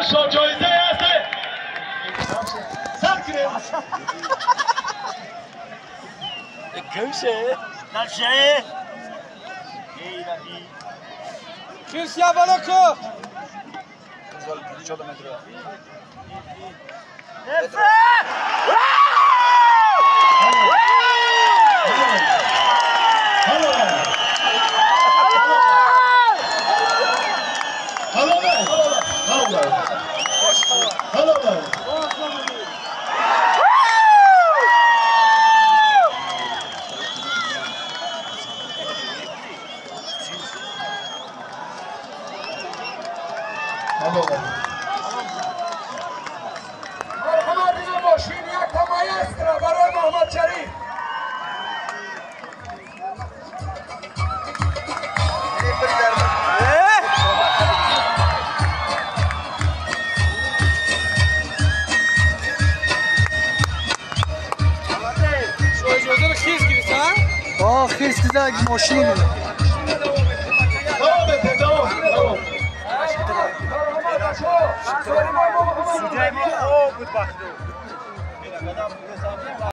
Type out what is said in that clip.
Бачо ҷоизае ҳасте. Сар кунем. Гӯше. Дальше. Хирсия балоко. Мошин. Судяй мо хоб буд бахту.